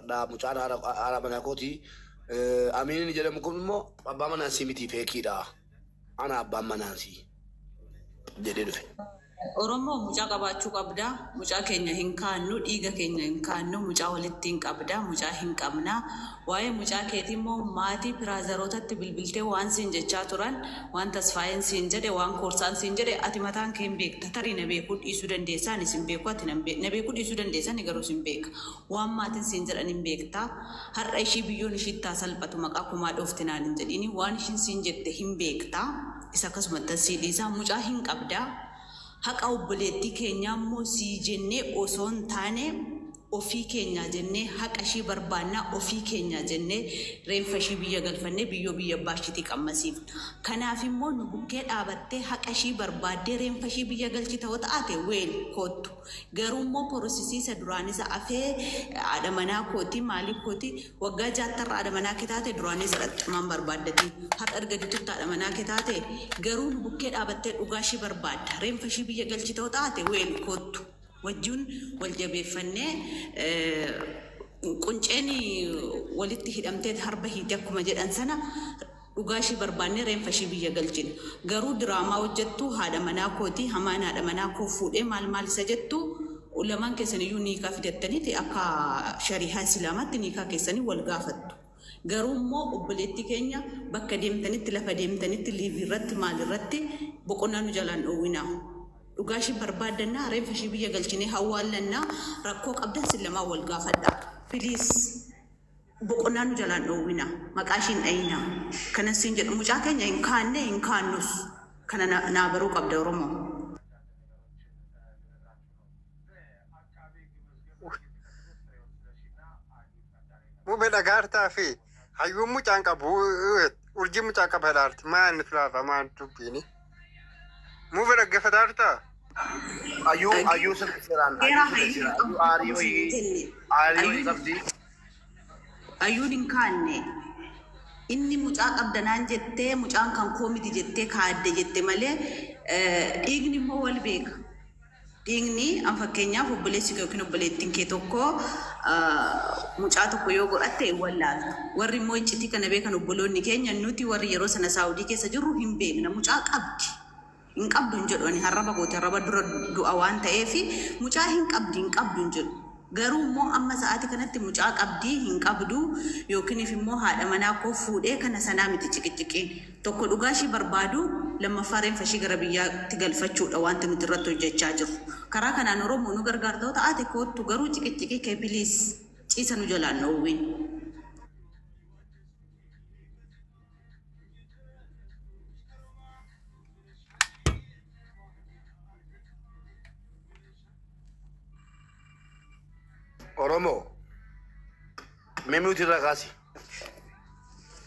Fudhadhaa, mucaan haadha manaa kooti. Amiin inni jedhamu kun immoo abbaa manaa sii miti, feekiidha. Ana abbaan manaa sii jedhee dhufe. Oromoo, mucaa qabaachuu qabda. Mucaa keenya hin kaannu, dhiiga keenya hin kaannu, mucaa walitti hin qabda, mucaa hin qabna. Waa'ee mucaa keetii immoo maatii brother'ootatti bilbiltee waan siin jechaa turan, waan Tasfaayeen siin jedhe, waan Koorsaan siin jedhe, ati mataan kee hin beekta. Tarii na beekuu dhiisuu dandeessaa, ani sin beeku, ati na beekuu dhiisuu dandeessa, ani garuu sin beeka. Waan maatiin siin jedhan hin beekta. Har'a ishii biyyoon ishiitti haa salphatu, maqaa kumaa dhoofte naan hin jedhini. Waan ishiin siin jette hin beekta. Isa akkasumatti sii dhiisa. Mucaa hin qabda. Haqa obboleettii keenyaa immoo sii jennee osoo hin taane, ofii keenyaa jennee haqa ishii barbaannaa, ofii keenyaa jennee reenfa ishii biyya galfannee biyyoo biyya abbaa ishiitii qammasiifna. Kanaaf immoo nu bukkee dhaabattee haqa ishii barbaaddee reenfa ishii biyya galchita yoo ta'ate, well, koottu. Garuu immoo process'ii isa duraan isa afee haadha manaa kooti, maaliif kooti, waggaa 60rra haadha manaa kee taate duraanis jedhaxxamaan barbaaddati. Har'a erga ditutti haadha manaa kee taate, garuu nu bukkee dhaabattee dhugaa ishii barbaadda. Reenfa ishii biyya galchita yoo ta'ate, well, koottu. Wajjin wal jabeeffannee, qunceen walitti hidhamtee harba hiite akkuma jedhan sana, dhugaa ishii barbaannee reenfa ishii biyya galchina. Garuu diraamaa hojjettu, haadha manaa kooti, hamaan haadha manaa koo fuudhee maal maal isa jettu, lamaan keessan iyyuu niikaa fidattaniiti akka sharihaa Islaamaatti niikaa keessanii wal gaafattu. Garuu immoo obboleettii keenya bakka deemtanitti, lafa deemtanitti, live'ii irratti, maal irratti boqonnaa nu jalaan dhoowwinaa. Dhugaa ishii barbaaddannaa, reenfa ishii biyya galchinee hawwaallannaa, rakkoo qabdan sin lamaan wal gaafadhaa. Please, boqonnaa nu jalaan dhoowwinaa. Maqaa ishiin dhayinaa. Kanan siin jedhu, mucaa keenya hin kaanne, hin kaannus. Kana naa baruu qabda, Oromoo. Mube, dhagaartaa fi hayyuun mucaan qabu, urjii mucaa qaba jedhaarti. Maal inni filaafa, maal dubbiini? Mube, dhaggeeffataartaa? Ayyuu sirreesseeraan. Seera Ayyuu hayyuu sirreesseera. hin Ayyuu qabdu aarii qabu siin wayii jenne. aarii wayii Ayyuun qabdi. Ayyuun hin kaanne. Inni mucaa qabda naan jettee, mucaan kan koo miti jettee kaadde jette malee, dhiigni immoo wal beeka. Dhiigni an fakkeenyaaf obboleessi kee yookiin obboleettiin kee tokko mucaa tokko yoo godhatte hin wallaaltu. Warri immoo iccitii kana beekan obboloonni keenya, nuti warri yeroo sana Saawudii keessa jirru hin beekna. Mucaa qabdi. Hin qabdu hin jedhu ani, harraba goote, harraba dura du'a waan ta'eef mucaa hin qabdi, hin qabdu hin jedhu. Garuu immoo amma sa'aatii kanatti mucaa qabdii hin qabdu yookiin immoo haadha manaa koo fuudhee kana sanaa miti ciqiciqiin. Tokko dhugaa ishii barbaadu, lammaffaa reenfa ishii gara biyyaatti galfachuudha wanti nuti irratti hojjechaa jirru. Karaa kanaan Oromoo nu gargaarta ta'ate koottu, garuu ciqiciqii kee please ciisa nu jalaan dhoowwiin. Oromoo, mee mute'ii irraa kaasi.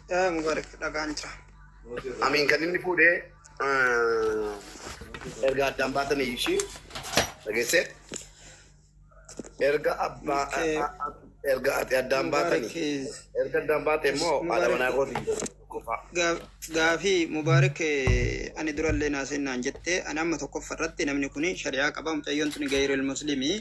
Yaa Mubarak, dhagaan jira. Amiin kan inni fuudhee erga addaan baatanii ishii dhageessee erga abbaa erga ati addaan Mubarak baatanii erga addaan baate immoo haadha manaa kooti tokkoffaa. Gaafii Mubaarak, ani durallee naasennaan jette, ani amma tokkoffa irratti namni kun shari'aa qaba, mucayyoon tun gayril muslimii,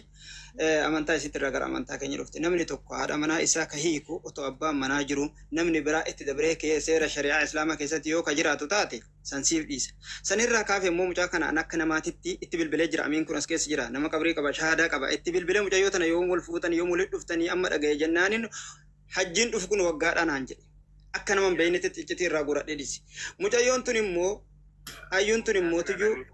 amantaa isitti irraa gara amantaa keenya dhufte. Namni tokko haadha manaa isaa ka hiiku otoo abbaan manaa jiru namni biraa itti dabree kee seera shari'aa Islaamaa keessatti yoo ka jiraatu taate san siif dhiisa. Sanirraa kaafe immoo mucaa kana an akka namaatitti itti bilbilee jira. Amiin kun as keessa jira, nama qabrii qaba, shahaadaa qaba. Itti bilbilee, mucayyoo tana yoom wal fuutan, yoom walitti dhuftanii, amma dhagaye jennaanin, hajjiin dhufu kun waggaadhaa naan jedhe. Akka nama hin beeknetti iccitii irraa guuradhee dhisi. Mucayyoon tun immoo, hayyuun tun immoo tuyyuu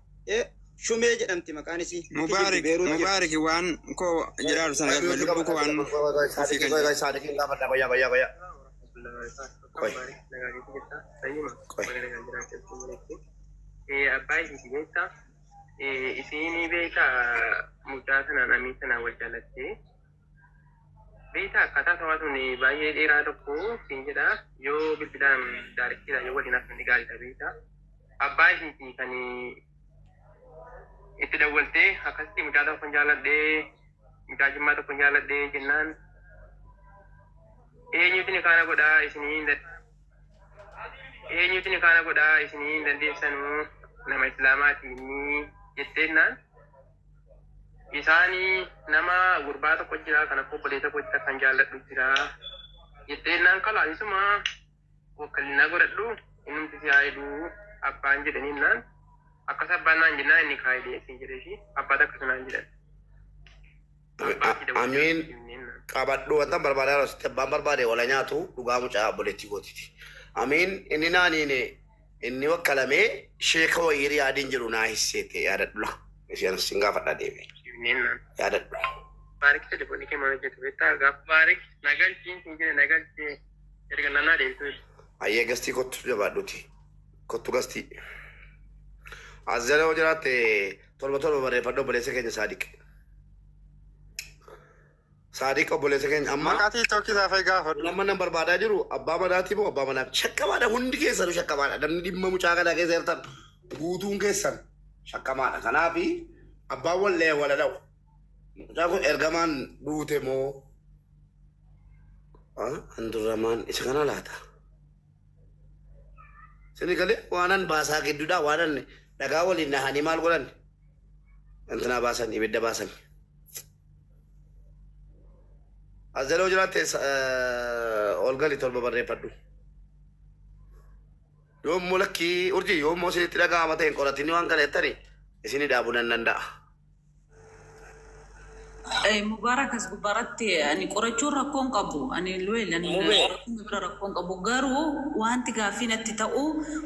Shumee jedhamti maqaan isii. Mubaarik. Beeruut jirti. Mubaarik, waan koo jedhaaru sana galma lubbuu koo waan ofii kan jedhu. Saadiqiin gaafadha, qoyyaa qoyyaa qoyyaa. Qoy. Qoy. Abbaa isiiti beektaa? Isiin beektaa, mucaa sanaan, amiin sanaan wal jaalattee beektaa? Akkaataa sabaa sun baay'ee dheeraa tokko siin jedha, yoo bilbilaan direct'iidhaan yoo waliin haasofne gaariidha beektaa. Abbaa isiiti kan itti dawwaltee akkasitti mucaa tokkon jaaladhee, mucaa Jimmaa tokkon jaaladhee jennaan, eenyutu ni kaana godhaa isinii, eenyutu ni kaana godhaa isinii hin dandeessanuu, nama Islaamaati inni jetteennaan. Isaanii nama gurbaa tokko jira kan akka obboleessa kootti kan jaalladhu jira. Jettee naan kalaa isuma wakkalinaa godhadhu innumti si haa hidhuu abbaan jedhanii naan akkas abbaan naan jennaan inni kaayidee siin jedhee fi abbaatu akkas naan jedhan. Amiin qabadhu wanta barbaadaa yeroo sitti abbaan barbaade wala nyaatu dhugaa mucaa obboleettii kootiiti. Amiin inni naaniin inni wakkalamee sheeka wayii riyaadiin jedhu naa hisseete yaadadhu la. Isheen sin gaafadha deeme yaadadhu. Baarik telefoonii kee maal hojjetu beektaa gaafa baarik nagalchiin siin jedhe nagalchee erga naannaa deemtu. Ayyee gastii kottu jabaadhuti. Kottu gastii. As jala yoo jiraatte torba torba barreeffadhu obboleessa keenya Saadiq. Saadiq obboleessa keenya amma Maqaa tiiktookii isaa fa'i gaafadhu. nama nan barbaadaa jiru abbaa manaati moo abbaa manaaf shakkamaadha hundi keessanuu shakkamaadha namni dhimma mucaa kanaa keessa jirtan guutuun keessan shakkamaadha kanaafi abbaan wallee wala dha'u mucaa kun ergamaan duute moo handurramaan isa kana laata sini galee waanan baasaa gidduudha waanan dhagaa waliin nahanii maal godhan intinaa baasan ibidda baasan as jala yoo jiraatte ol gali torba barreeffadhu. Yoo immoo lakkii urjii yoo immoo isinitti dhaga'ama ta'e hin qoratini waan kana jettani isini dhaabuu nan danda'a. Mubaarak as gubbaarratti ani qorachuun rakkoo hin qabu. Ani luweel ani Mubee. qorachuun bira rakkoo hin qabu. Garuu wanti gaaffii natti ta'u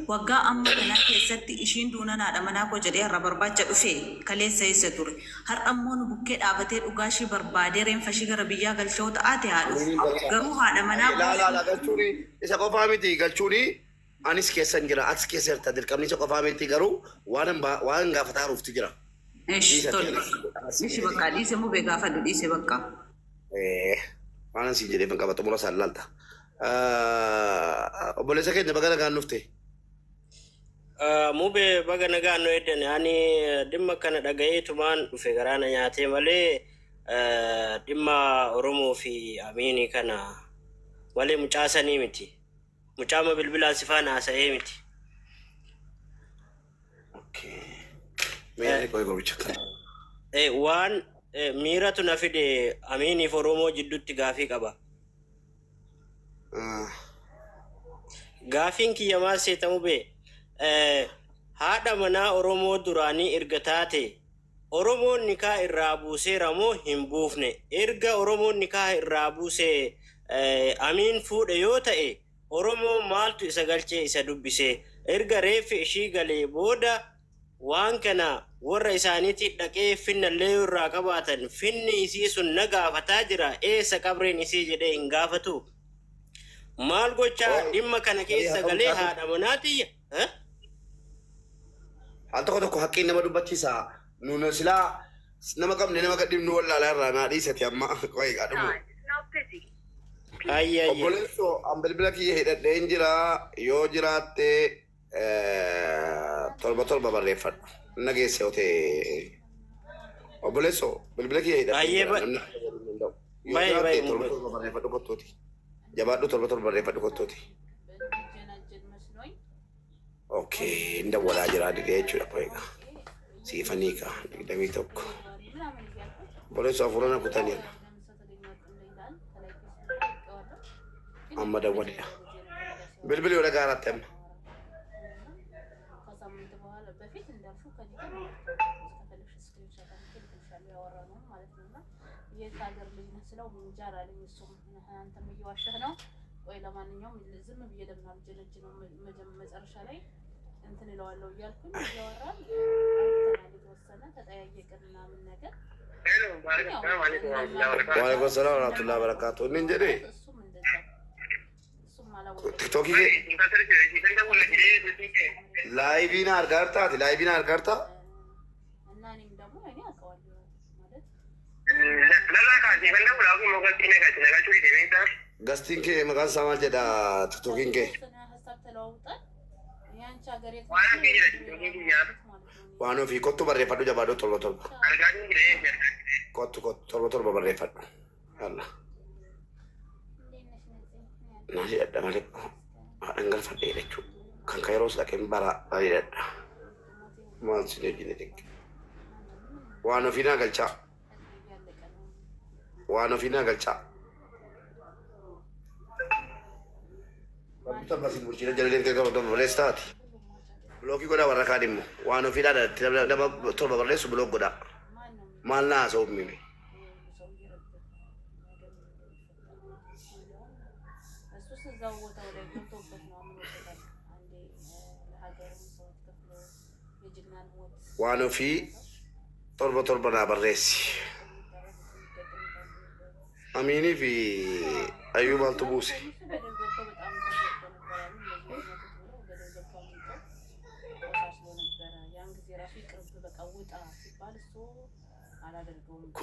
waggaa amma kanaa keessatti ishiin duunaan haadha manaa koo jedhee har'a barbaacha dhufe kaleessa eessa ture. Har'a immoo nu bukkee dhaabatee dhugaa ishii barbaadee reenfa ishii gara biyyaa galchoo ta'aate haa dhufu. Garuu haadha manaa Laa koo laa laa galchuuni isa qofaa miti galchuuni anis keessan jira atis keessa jirta dirqamni isa qofaa miti garuu waan gaafataa ruuftu jira. Ishi Dhiisati tole. anis. Ishi bakka dhiise mubee gaafadhu dhiise bakka. Waan asiin jedhee kan qaba xumura isaan laalta. Obboleessa keenya baga nagaan dhufte. Mubee baga nagaan nu eddan ani dhimma kana dhagayeetumaan dhufe garaana nyaatee malee dhimma Oromoo fi Amiinii kana malee mucaa sanii miti. Mucaama bilbilaan sifaan haasa'ee miti. Mee qoy gobicha kana. Waan miiratu na fide Amiiniif Oromoo jidduutti gaafii qaba. Gaafiin kiyya maal seeta mubee? Haadha manaa Oromoo duraanii erga taate Oromoon nikaa irraa buuseera moo hin buufne? Erga Oromoon nikaa irraa buusee Amiin fuudhe yoo ta'e Oromoon maaltu isa galchee isa dubbise? Erga reeffi ishii galee booda waan kana warra isaaniitti dhaqee finnallee yoo irraa qabaatan finni isii sun na gaafataa jira eessa qabreen isii jedhee hin gaafatu. Maal gochaa dhimma kana keessa galee haadha manaatiyya? Al tokko tokko haqqiin nama dubbachiisa. Nuun silaa nama qabne nama gadhiifnu wallaalaa irraa naa dhiisati amma qoy dhumu. Ayya ayya. Obboleessoo an bilbila kiyya hidhadhee hin jira yoo jiraatte torba torba barreeffadhu. Na geesse yoo ta'e obboleessoo bilbila kiyya hidhadhee hin Baay'ee jira namni akka godhuu hin danda'u. Yoo baay'ee jiraatte baay'ee torba mubee. torba barreeffadhu kottuuti. Jabaadhu torba torba barreeffadhu kottuuti. Okay, hin dawwalaa jira didee jechuudha qoyeega. Siifanii ka 21. Obboleessoo hafuura na kutanii amma dawwalidha. Bilbili yoo dhagaa irratti amma. Waalaikum salaam warahmatullahi wabarakatuh. Inni hin jedhee tiktookii kee laayivii na argaa jirtaati laayivii na argaa jirtaa? Gastiin kee maqaan isaa maal jedha tiktookiin kee? Waan ofii kottu barreeffadhu jabaadhu torba torba. Kottu kottu torba torba barreeffadhu. Yalla. Naa hidhadha malee haadhan galfadhee jechuudha. Kan kairoos dhaqeen bara hidhadha. Maal sin hojii xiqqe. Waan ofii naa galchaa. Waan ofii naa galchaa. Rabbi torba siin bulchiina jala deemtee torba torba barreessi taati. Bilookii godhaa warra kaan immoo waan ofii dhaadha nama torba barreessu bilook godhaa. Maal naa haasa'uuf mimi. Waan ofii torba torba naa barreessi. Amiinii fi Ayyuu maaltu buuse?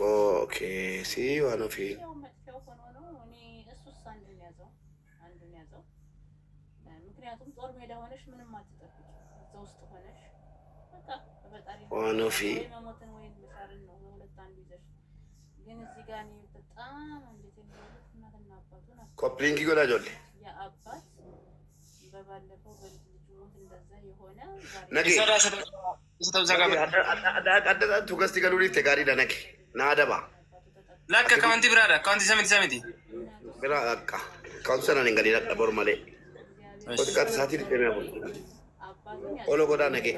Kokeesii waan ofii. Waan ofii. Copy link godhaa ijoollee. Nagee. Isa ta'uu isaa gaafadha. Adda adda gasti galuu dhiifte gaariidha nage. Naa adaba. Lakka akkaawuntii biraadha. Akkaawuntii isa miti isa miti. Bira akka. Akkaawuntii sanaan hin galiin adda bor malee. Qoxiqqaatti isaatii 24. Olo godhaa nage.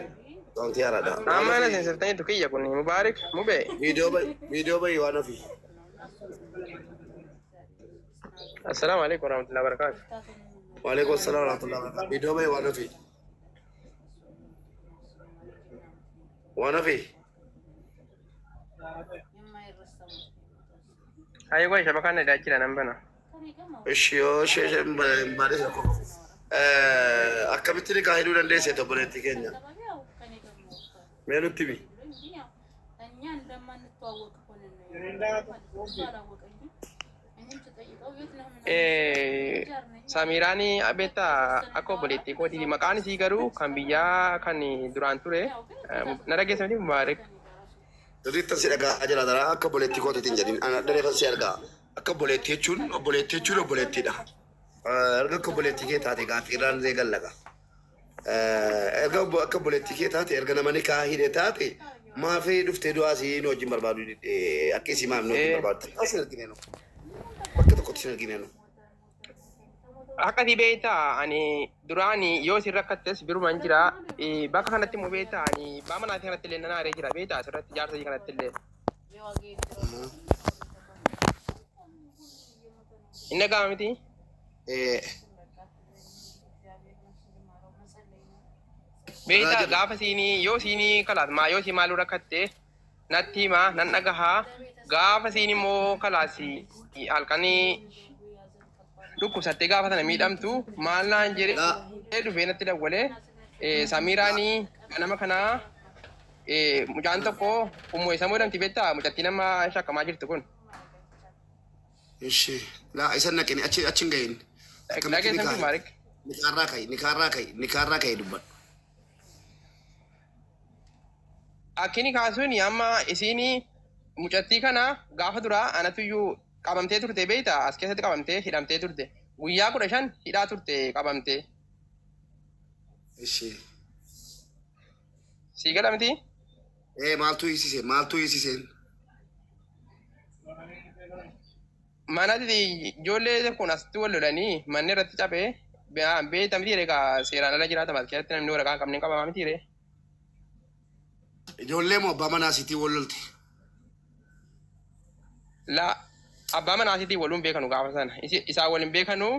Akkaawuntii haaraadha. Amma ana seensiftaniitu kiyya kun Mubaarik Mubee. Viidiyoo bahi waan ofii. Assalaamu alaikum warahmatullahi wabarakatuh. Waalaikum salaam warahmatullahi wabarakatuh. Viidiyoo bahi waan ofii. Waan ofii. Hayi goy shabakaan na jira nan bana. Ishi yoo ishee ishee hin baane isa qofa. Akkamitti nikaa hidhuu dandeesse obboleettii keenya? Mee nutti himi. Samiiraan beektaa akka obboleettii kootiiti. Maqaan isii garuu kan biyyaa kan duraan ture na dhageessa miti Mubaarik. Sirriittan si dhaga'aa jira daraa akka obboleettii kootiitiin jedhin. Ana dareefan si argaa. Akka obboleettii jechuun obboleettii jechuun obboleettiidha. Erga akka obboleettii kee taate gaaffii irraan zee gallaqa. Erga akka obboleettii kee taate erga nama nikaa hidhe taate maafii dhuftee du'aa sii nu wajjin barbaadu akka isii maaf nu wajjin barbaadu. Takka sin argine nu. Bakka tokkotti sin argine nu. Akkasii beektaa ani duraani yoo isin rakkattes biruman jira. Bakka kanatti immoo beektaa ani baa manaatii kanatti illee nan aaree jira beektaa asirratti jaarsa kanatti illee. Inni dhaga'ama miti? Beektaa gaafa siinii yoo siinii kalaas maa yoo sii maaluu rakkatte natti himaa nan dhagahaa gaafa siin immoo kalaas halkanii dhukkubsattee gaafa sana miidhamtu maal naan jedhee dhufee natti dawwalee Samiiraanii ganama kanaa mucaan tokko ummoo isa jedhamti beektaa mucattii nama shakkamaa jirtu kun. Ishi laa isa naqini achi achi hin gahin. Akkamitti Dhageessan nikaa kun Mubaarik. nikaarraa ka'i nikaarraa ka'i nikaarraa ka'i dubbadhu. Akkini kaasuun amma isiin mucattii kana gaafa duraa anatuyyuu qabamtee turte beektaa as keessatti qabamtee hidhamtee turte guyyaa 15 hidhaa turte qabamtee. Ishi. Sii gala miti? Ee maaltu hiisise maaltu hiisiseen? Manatti ijoollee kun asitti wal lolanii manni irratti cabee beektaa miti egaa seeraan ala jiraatama as keessatti namni waraqaa hin qabne hin qabamaa miti ree. Ijoollee moo abbaa manaa sitii wal lolte? La abbaa manaa sitii waluun beekanu gaafa sana isaan waliin beekanu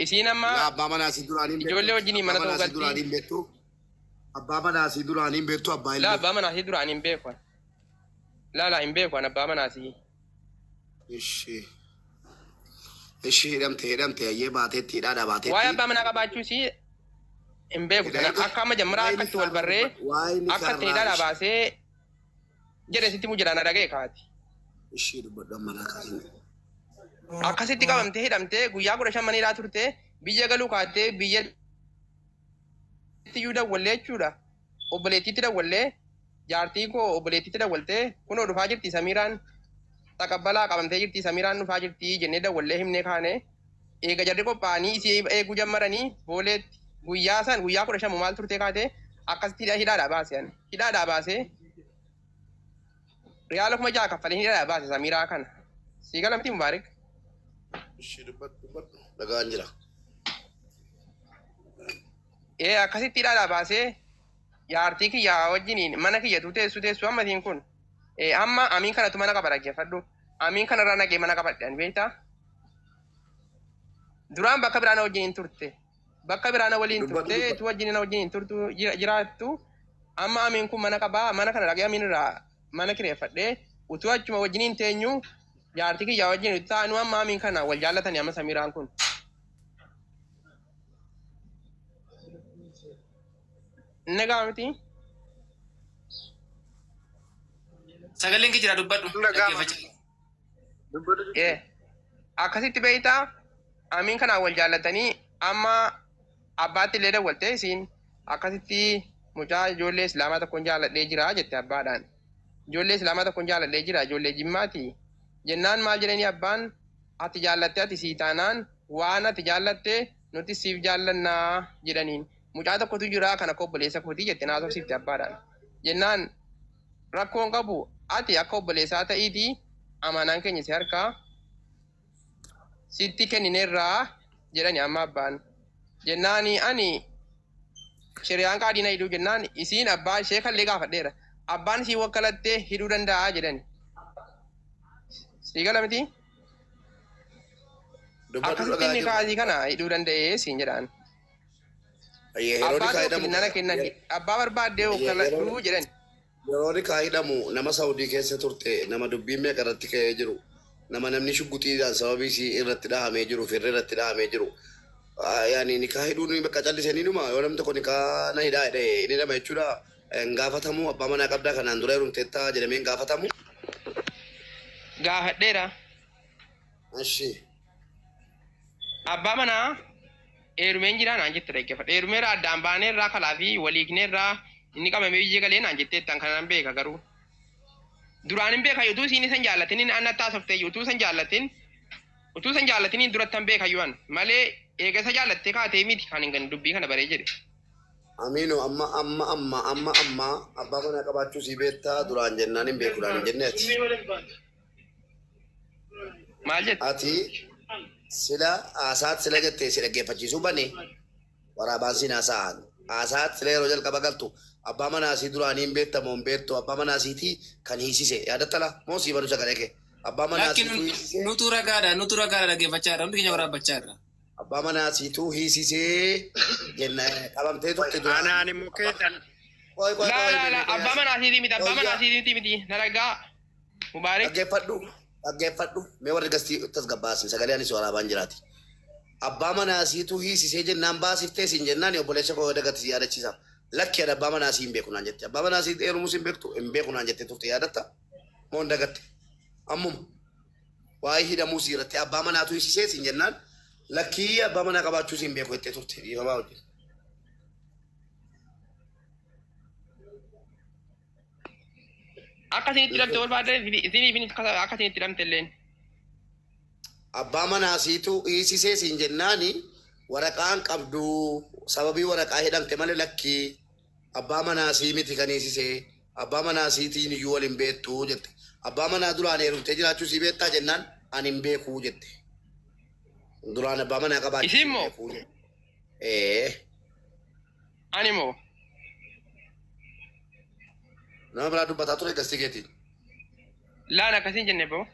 isiin amma La abbaa manaa sii duraanii hin beektu. ijoollee wajjiniin Abbaa mana manaa ta'uu sii duraanii galti. hin beektu. Abbaa manaa sii duraanii hin beektu abbaa La ilmoo. abbaa manaa sii duraanii hin beeku. La la hin beeku an abbaa manaa sii. Ishi. Ishi hidhamte hidhamte ayyee baateetti hidhaadha Waa'ee baateetti. abbaa manaa qabaachuu isii hin beeku sana akka amma jammaraa Waa'ee akkatti wal nikaarraa barree dubbadhu. Waa'ee akka itti nikaarraa hidhaadhaa ishi. baasee jedhe sitti muu jedhaan dhaga'e kaati. Ishii dubbadhu amma naa kaasin. Akkasitti qabamtee hidhamtee guyyaa 15 mana hidhaa turte biyya galuu kaattee biyyatti iyyuu dawwallee jechuudha. Obboleettiitti dawwallee jaartii koo obboleettiitti dawwaltee kunoo dhufaa jirti Samiiraan taqabbalaa qabamtee jirti Samiiraan dhufaa jirti jennee dawwallee himnee kaane eega jarri qophaa'anii isii eeguu jammaranii booleetti guyyaa san guyyaa 15 maal turtee kaate akkasitti hidhaadhaa baase ani hidhaadhaa baasee riyaala 6,000 kaffalee hidhaadhaa baase Samiiraa kana Sii gala miti Mubaarik? Ishii dubbadhu dubbadhu. Dhagaan jira. Ee akkasitti hidhaadhaa baasee jaartii kiyya wajjiniin mana kiyya tu teessu teessu amma isiin kun. Ee amma amiin kanatu mana qaba dhaggeeffadhu. Amiin kanarraa naqee mana qabadhe ani beektaa? Duraan bakka biraa na wajjiniin turte. Bakka biraa na waliin Dubbadhu turte dubbadhu. tu wajjin na wajjiniin turtu jiraattu. Amma amiin kun mana qabaa mana kana dhaqee amiin irraa mana kireeffadhee utuu achuma wajjiniin teenyu jaartii kiyya wajjin taanu amma amiin kana wal jaallatanii amma Samiiraan kun. Nagaa miti? Sagaleen kee jira dubbadhu. Dhaggeeffachaa. Ee akkasitti beektaa amiin kanaan wal jaallatanii amma abbaatti illee dawwaltee isiin akkasitti mucaa ijoollee islaamaa tokkoon jaalladhee jira jette abbaadhaan. Ijoollee islaamaa tokkoon jaalladhee jira ijoollee jimmaati. Jennaan maal jedhanii abbaan ati jaallatte ati sii taanaan waan ati jaallatte nuti siif jaallannaa jedhaniin. Mucaa tokkotu jira kan akka obboleessa kootii jette naasofsiifte abbaadhaan. Jennaan rakkoon qabu ati akka obboleessaa ta'iitii amaanaan keenya si harkaa sitti kennineerraa jedhani amma abbaan. Jennaani ani shiriyaan qaadii na hidhuu jennaan isiin abbaa ishee kallee gaafadheera. Abbaan isii wakkalattee hidhuu danda'a jedhani. Sii gala miti? Dubbadhu Akkasitti dhagaa inni jiru. kaasii kana hidhuu danda'ee siin jedhaan. Yeroo Abbaa nikaa tokko hidhamu nana kennan abbaa barbaaddee wakkaladhuu jedhani. yeroo nikaa hidhamu nama Saawudii keessa turte nama dubbii meeqa irratti ka'ee jiru nama namni shugguxiidhaan sababii isii irratti dhahamee jiru firri irratti dhahamee jiru. Yaani nikaa hidhuun bakka callisanii dhuma yoo namni tokko nikaa na hidhaa jedhee inni nama jechuudha. Hin gaafatamu abbaa manaa qabdaa kanaan dura heerumteettaa jedhamee hin gaafatamu. Gaafadheera. Ashi. Abbaa manaa heerumeen jira naan jette dhaggeeffadhe. Heerumeera addaan baaneerraa kalaa fi waliigneerraa inni qabamee biyya galee naan jetteettan kanaan beeka garuu. Duraan hin beeka utuu isiin isan jaallatin inni anna taasiftee utuu isan jaallatin utuu isan jaallatin durattan beeka yu'an malee eega isa jaallattee kaatee miti kan hin dubbii kana baree jedhe. Amiino amma amma amma amma amma abbaa manaa qabaachuu sii beektaa duraan jennaan hin beeku dhaan hin jenne ati. Maal jette? Ati sila haasaat sila jettee si dhaggeeffachiisuu bane waraabaan siin haasa'an. Haasaat sila yeroo jalqaba galtu abbaa manaa sii duraanii hin beektamu hin beektu abbaa manaa siitii kan hiisise yaadattala moo sii banu sagalee kee abbaa manaa Lakki siituu hiisise nutu ragaadha nutu ragaadha dhaggeeffachaa jirra hundi keenya waraabbachaa jirra. abbaa manaa siituu hiisisee jenna qabamtee turte duraan. Anaan immoo keessan Qoy qoy Laa qoy laa laa abbaa manaa siitii miti abbaa manaa siitii miti na ragaa Mubaarik. Dhaggeeffadhu dhaggeeffadhu mee warri gastii tasgabbaasin sagalee anis waraabaan jiraati. Abbaa manaa siituu hiisisee jennaan baasiftee siin jennaan obboleessa koo dagatti si yaadachiisa. Lakki ani abbaa manaa sii hin beeku naan jette. Abbaa manaa sii heerumuus hin beektu hin beeku naan jette turte yaadatta moo hin dagatte. Ammuma waa'ee hidhamuu sii irratti abbaa manaatu hiisisee siin jennaan lakkii abbaa manaa qabaachuu sii hin beeku jettee turte dhiifamaa wajjin. Akka isinitti hidhamte barbaadde isiniif akka isinitti hidhamte illeen. Abbaa manaa siitu hiisisee siin jennaani waraqaan qabdu sababii waraqaa hidhamte malee lakkii abbaa manaa sii miti kan hiisisee abbaa manaa siitiin iyyuu wal hin beektu jette. Abbaa manaa duraan heerumtee jiraachuu sii beektaa jennaan ani hin beekuu jette. Duraan abbaa manaa qabaachuu Isiin hin moo? beekuu jette. Ee Ani moo? nama biraa dubbataa ture gastii keetiin. Laan akkasiin jenne boo.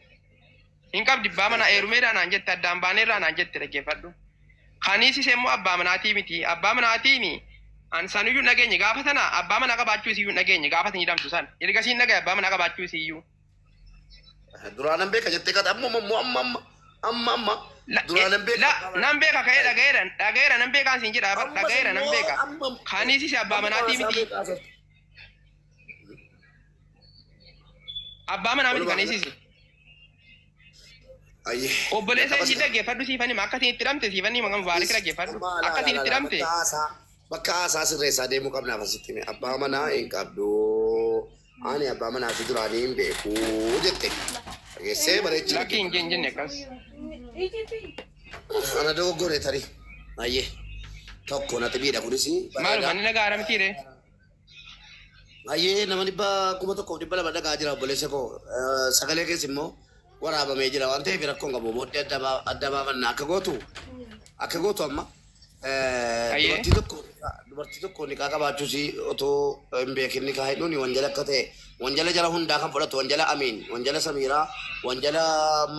Hin qabdi abbaa manaa heerumeedhaa naan jette addaan baaneerraa naan jette dhaggeeffadhu. Kan hiisise immoo abbaa manaatii miti. Abbaa manaatiin an sanuyyuu hin dhageenye gaafa sana abbaa manaa qabaachuu isiyyuu hin dhageenye gaafa isin hidhamtu sana. Ergasii hin dhagaye abbaa manaa qabaachuu isiyyuu. Duraan hin beeka jettee kata amma amma amma amma amma amma La duraan hin beeka la abbaa manaa. nan beeka ka'ee dhagayeera dhagayeera nan beekaan siin jedha Ammas dhagayeera nan immoo beeka. amma Kan hiisise abbaa amma manaatii haasaa miti. beekaa haasofte. Abbaa manaa miti Walumaa kan galatti. hiisise. Ayyee. Obboleessa Jalqaba ishii dhaggeeffadhu siifani akka isin itti hidhamte siifani maqaa Mubaarik dhaggeeffadhu Amma akka laa isin laa itti laa hidhamte. bakka haasaa sirreessaa deemuu qabnaaf asitti hime. Abbaa manaa hin qabdu. Ani abbaa manaa fi duraanii hin beeku jette. Dhageessee bareechi Lakki hin dhaggeeffadhu. jenne akkas. Ana dogoggore tarii. Ayyee. Tokko na xibiidha kunis Maaluma bareeda. inni nagaa haramtiire. Ayyee nama 1,200 dhagaa jira obboleessa koo. Sagalee keessa immoo Waraabamee jira waan ta'eef rakkoon qabu booddee adda baafannaa akka gootu amma dubartii tokko niqaa qabaachuus otoo hin beekin niqaa hidhuun wanjala akka ta'e wanjala jara hundaa kan fudhatu wanjala Amiin wanjala Samiiraa wanjala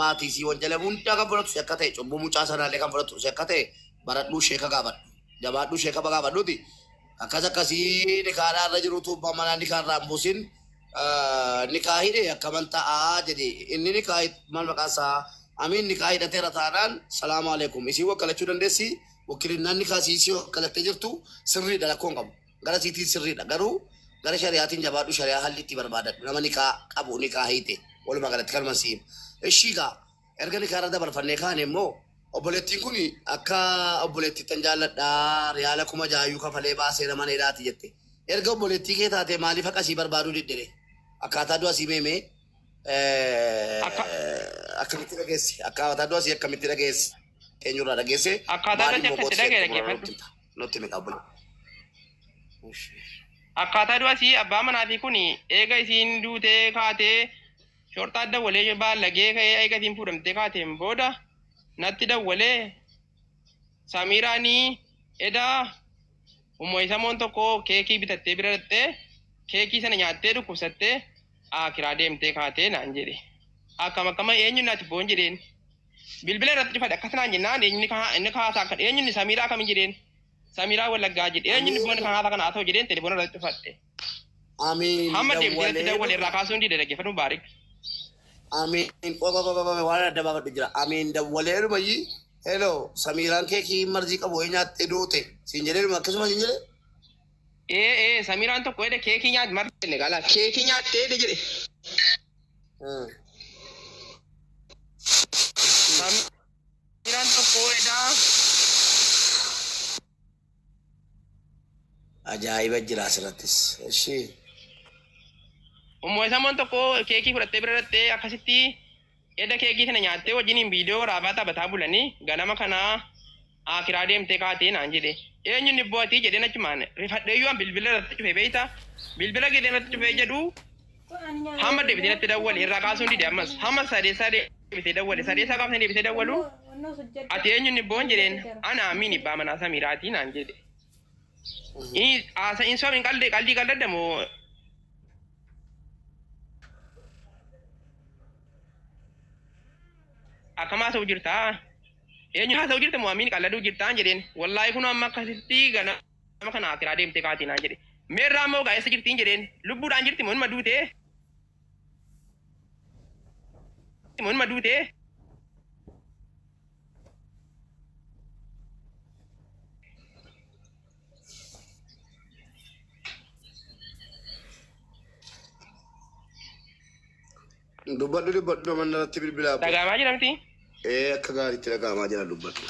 maatiisii wanjala hundaa kan fudhatu akka ta'e cubbuu mucaa sanaallee kan fudhatu akka ta'e baradhuu sheeka gaafadhu jabaadhuu sheeka gaafadhuuti akkas akkasii niqaadhaa irra jirutu manaa niqaa irraa hin buusin niqaa hidhe akkaman ta'aa jedhe inni niqaa maal maqaa isaa Amiin niqaa hidhateera taanaan salaamu alaikum isii wakkalachuu dandeessi wakkilinnaan niqaa isii wakkalattee jirtu sirriidha rakkoon qabu gara siitiin sirriidha garuu gara shari'aatiin jabaadhu shari'aa halli itti barbaadadhu nama niqaa qabu niqaa hiite walumaa galatti kalman siim ishii gaa erga niqaa irra dabarfannee kaane immoo obboleettiin kun akka obboleettii tan jaalladhaa riyaala 6000 kafalee baasee nama dheeraati jette erga obboleettii kee taate maaliif akkasii barbaaduu diddere akkaataa du'a sii meemee akkamitti dhageesse akkaataa du'a sii akkamitti dhageesse eenyurraa dhageesse Akkaataa du'a sii akkamitti dhageesse nutti himi qabbula. Akkaataa du'a sii abbaa manaa fi kun eega isiin duutee kaatee shorxaa dawwalee baallagee ka'ee eega isiin fuudhamtee kaateen booda natti dawwalee Samiiraanii edaa ummoisamoon tokko keekii bitattee bira dhattee keekii sana nyaattee dhukkubsattee akiraa deemtee kaatee naan jedhe. Akkam akkama eenyu naati boon jedheen. Bilbila irratti cufadhe akkas naan jennaan eenyu inni kaasaa akka eenyu Samiiraa akkamiin jedheen. Samiiraa Wallaggaa jedhe eenyu boon kan haasaa kana haa ta'u jedheen telefoona irratti cufadhe. Amiin Hamma deemtee natti dawwale irraa kaasuun dide dhaggeeffadhu Mubaarik. Amiin waan adda baafadhu jira. Amiin dawwalee dhumayyi hello Samiiraan keekii marzii qabu wayii nyaattee duute siin jedhee dhuma akkasuma siin jedhee. Ee Samiiraan tokko jedhe keekii nyaat marti gala keekii nyaattee jedhe. Samiiraan tokko edaa. Ajaa'iba jira asirrattis. Ishii. Ummoisamoon tokko keekii fudhattee bira dhattee akkasitti edda keekii sana nyaattee wajjiniin viidiyoo waraabaa taphataa bulanii ganama kanaa akiraa deemtee kaatee naan jedhe. Eenyuun dhibbo ati jedheen achumaan rifadheeyyuu an bilbila irratti cufee beeyta. Bilbila gidee irratti cufee jedhu hamma deebitee natti dawwale irraa kaasuun dide ammas hamma sadeessaa deebitee dawwale sadeessaa gaafa deebitee dawwalu ati eenyuun dhibboon jedheen ana Amiin ibbaa manaa Samiiraatii naan jedhe. Haasa insoom hin qalde qaldii qaldaddamoo akkam haasa'u jirtaa? Eenyu haasa'u jirta moo Amiin qalladuu jirtaan jedheen wallaahi kun amma akkasitti ganama kana akiraa deemtee kaatii naan jedhe. Meerraa immoo gaa'essa jirtiin jedheen lubbuudhaan jirti moo inuma duutee? Moo inuma duutee? Dubbadhu dubbadhu nama irratti bilbilaa. Dhaga'amaa jira miti? Ee akka gaariitti dhaga'amaa jira dubbadhu.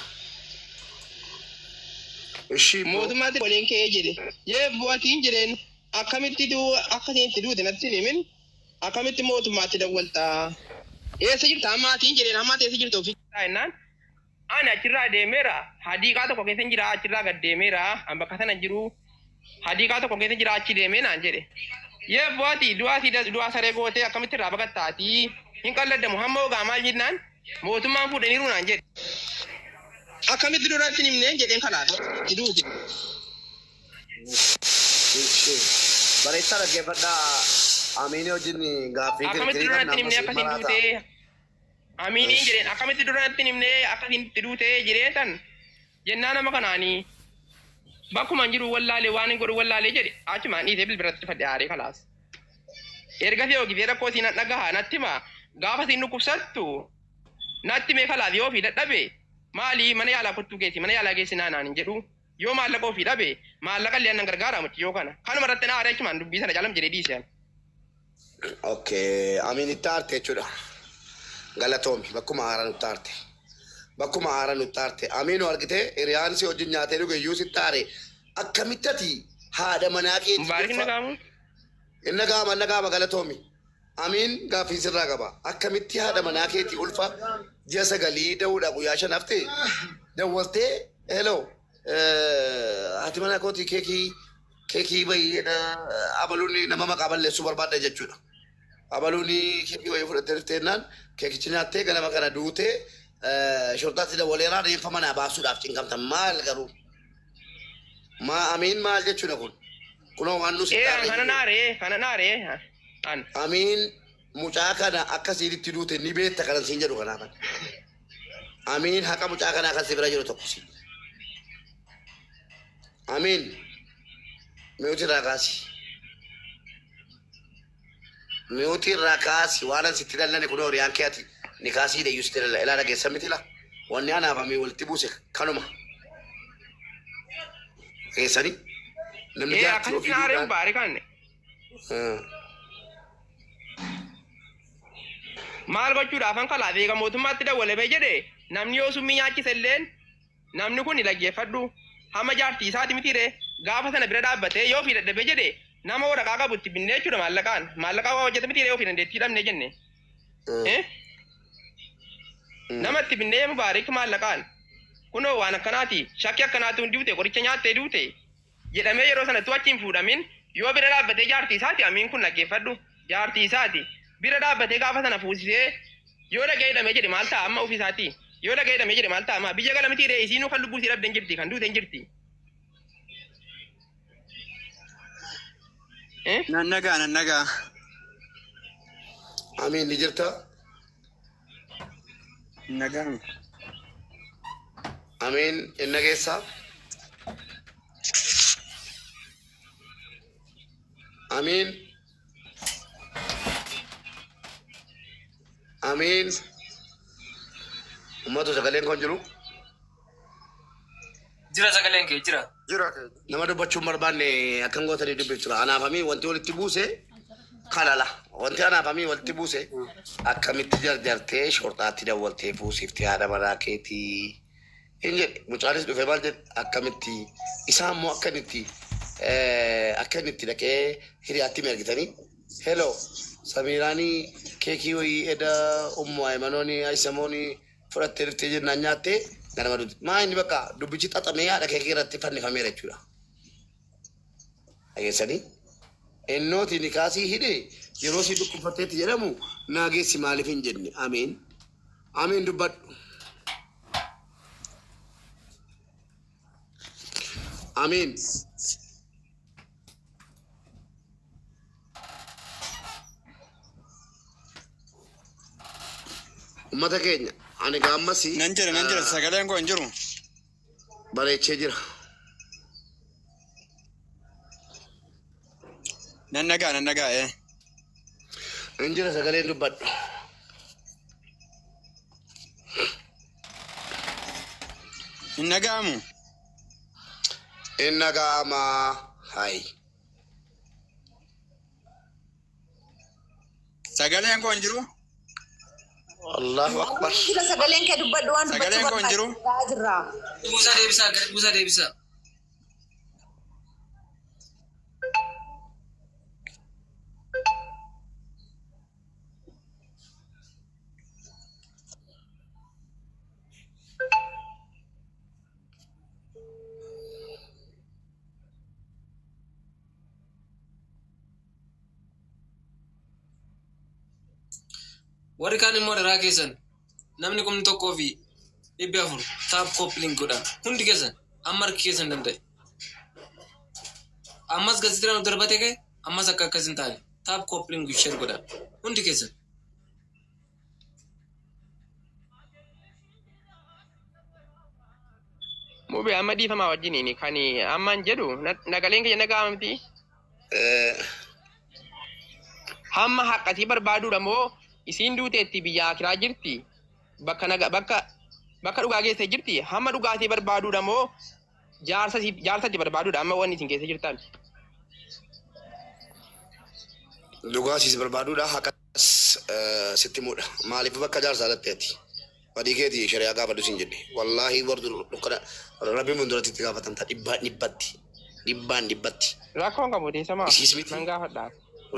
Ishii Mootummaatti waliin ka'ee jedhe. Yee bu'atiin jedheen akkamitti akka itti duute natti hin himin akkamitti mootummaatti dawwaltaa? Eessa jirta ammaatiin jedheen ammaatti eessa jirta ofii jennaan. Ani achirraa deemeera hadiiqaa tokko keessa jira achirraa gad deemeera an bakka sana jiru hadiiqaa tokko keessa jira achi deemee naan jedhe. Yee bu'aati du'aa saree gootee akkamitti irraa baqattaatii hin qalladdamu hamma ogaa maal jennaan mootummaan fuudhaniiru naan jedhe. Akkamitti duratti hin himneen jedheen kanaaf itti duute. Bareechaa dhaggeeffadhaa Amiinii wajjin gaaffii Akkamitti kirkirii duratti qabna hin himnee akkasiin duute. Amiiniin jedheen akkamitti duratti hin himnee akkasiin itti duute jedhee tan jennaan nama kanaanii bakkuma hin jiru wallaalee waan hin godhu wallaalee jedhe achumaan dhiisee bilbilatti cufadhe aaree kalaas. Ergasii hojii rakkoo isiin dhagahaa natti hima gaafa isiin dhukkubsattu natti mee kalaas yoo ofii dadhabe maali mana yaalaa kottuu geessi mana yaalaa geessi naan hin jedhu yoo maallaqa ofii dhabe maallaqa illee annan gargaara mucayyoo kana kanuma irratti na aaree achumaan dubbii sana jaalam jedhee dhiise. Okay, Amiin itti aarte jechuudha. Galatoomi bakkuma haaraa nutti aarte. Bakkuma haaraa nutti aarte. Amiin argitee hiriyaan si wajjin nyaatee dhuge iyyuu sitti aare. Akkamitti ati haadha manaa keetii Mubaarik durfa- nagaamu. Inni gaama inni gaama galatoomi. Amiin gaaffii sirraa qaba. Akkamitti haadha manaa keetii ulfa ji'a 9 da'uudha guyyaa 5 hafte dawwaltee hello haati manaa kootii keekii keekii bayi abaluun nama maqaa balleessuu barbaadda jechuudha. Abaluuni keekii wayii fudhattee dhufteennaan keekicha nyaattee ganama kana duutee shortaatti dawwaleeraa reeffa manaa baasuudhaaf cinqamtan maal garuu? Maa amiin maal jechuudha kun? Kunoo waan nu Ee kana naaree kana naaree an. Amiin mucaa kana akkasiitti duute ni beekta kanan siin jedhu kanaafan. Amiin haqa mucaa kanaa kan si bira jiru tokko siin. Amiin mi'uuti irraa kaasi. Mi'uuti irraa kaasi waan an sitti dallane kunoo hiriyaan kee ati ni kaasii deeyyuu sitti dalla ilaa dhageessan miti la. Wanni anaaf amiin walitti buuse kanuma. Dhageessanii namni Ee jaartii akkasitti ofii naaree duudhaan. baare kan. Maal gochuudhaaf an kalaa beeka mootummaatti dawwalamee jedhe namni yoo summii nyaachise illeen namni kun dhaggeeffadhu hamma jaartii isaati mitiire gaafa sana bira dhaabbatee yoo ofii dadhabee jedhe nama waraqaa qabu itti binnee jechuudha maallaqaan maallaqaa waa hojjeta mitiire ofii dandeettii dhabnee jenne. Nama itti binnee mubaarik maallaqaan kunoo waan akkanaati shakkii akkanaati hundi duute qoricha nyaattee duute jedhamee yeroo sanattuu achi hin fuudhamin yoo bira dhaabbatee jaartii isaati amiin kun dhaggeeffadhu jaartii isaati bira dhaabbatee gaafa sana fuusisee yoo dhagee hidhamee jedhe maal ta'a amma ofii isaati yoo dhagee hidhamee jedhe maal ta'a amma biyya gala miti ree isiinuu kan lubbuu isii dhabde hin jirti kan duute hin jirti. Nan nagaa nan nagaa. Amiin ni jirta. Nagaa. Amiin inna keessaa. Amiin. Amiin. Ummatu sagaleen kun jiru. Jira sagaleen kee jira. Jira. Nama dubbachuun barbaanne akkan gootanii dubbiftu. Anaaf amiin wanti walitti buuse kalala. Wanti anaaf amiin walitti buuse akkamitti jarjartee shorxaatti dawwaltee fuusiftee haadha manaa keetii. Hin jedhe mucaanis dhufee maal jedhe akkamitti isaan immoo akkamitti akkamitti dhaqee hiriyaatti argitanii. Hello Samiiraanii keekii wayii eda ummu Ayimanooni Ayisamooni fudhattee dhuftee jennaan nyaattee ganama duuti. Maa inni bakka dubbichi xaxamee haadha keekii irratti fannifameera jechuudha. Dhageessanii? Innooti nikaasii hidhe yeroo si dhukkubfatteetti jedhamu naageessi maaliif hin jenne amiin. Amiin dubbadhu. Amiin. Uummata keenya ani gaammas Nan jira nan jira sagaleen koo hin jiru. Bareechee jira. Nan nagaa nan nagaa ee. Hin jira sagaleen dubbadhu. Hin naga'amu. Hin naga'ama hayi. Sagaleen koo hin jiru. Allahu akbar. Jira sagaleen kee dubbadhu waan dubbachuu Sagaleen koo hin jiru. barbaadu jirra. Buusaa deebisaa gadi buusaa deebisaa. Warri kaan immoo daraa keessan namni 1400 tap copy link godha. Hundi keessan amma harki keessan danda'e. Ammas gazetira nu darbate ka'e ammas akka akkas hin taane tap copy link share godha. Hundi keessan. Mubee amma dhiifamaa wajjiniin kan ammaan jedhu nagaleen keenya nagaa miti. Hamma haqqatii barbaaduudha moo isiin duuteetti biyya akiraa jirti bakka naga bakka bakka dhugaa geesse jirti hamma dhugaatii barbaaduudha moo jaarsa jaarsatti barbaaduudha amma wanni isin keessa jirtan. Dhugaa siis barbaaduudha haqas sitti muudha. Maaliif bakka jaarsaa dhatteeti? Badii keeti shari'aa gaafadhu siin jedhe. Wallaahi warri dukkana rabbiin fuulduratti itti gaafatamta dhibbaan dhibbatti. Dhibbaan dhibbatti. Rakkoon qabu teessamaa Isiis miti. Nan gaafadha.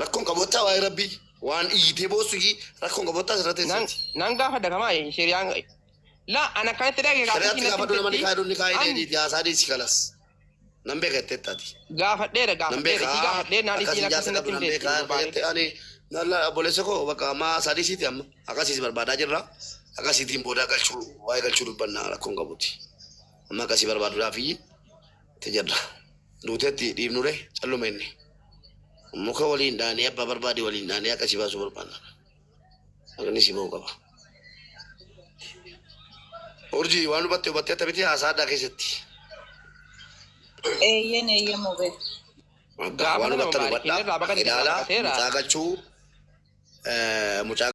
Rakkoon qaboottaa waa'ee rabbii waan iyyitee boossu rakkoon qaboottaa asirratti Nan teessatti. nan gaafadha kamaa shari'aan la ana akkanatti dhage Shari'aatti gaafadhu nama ni kaayidhu ni kaayidhe haasaa dhiisi kalas. Nan beeka jettee taati. Gaafadheera Nan gaafadheera beeka isii gaafadhee naan akkasii isiin jaarsa akkasii qabdu natti nan himteetti beeka Mubaarik. jette ani nalla obboleessa koo bakka amma sadii siiti amma akkasiis barbaadaa jirra. Akkasiitiin booda galchuu waa'ee galchuu dubbannaa rakkoon qabuti. Amma akkasii barbaaduudhaaf itti jirra. Duuteetti dhiibnure calluma inni. Muka waliin dhaanee abbaa barbaade waliin dhaanee akkasii baasuu barbaanna. Maqni si ba'uu qaba. Urjii waan hubatte hubattee akkamitti haasaa addaa keessatti. Eeyyen eeyyen mubee. Waan Gaafa sana hubattan Mubaarik hubadhaa. irraa baqate irraa Ilaalaa baqateera. mucaa galchuu mucaa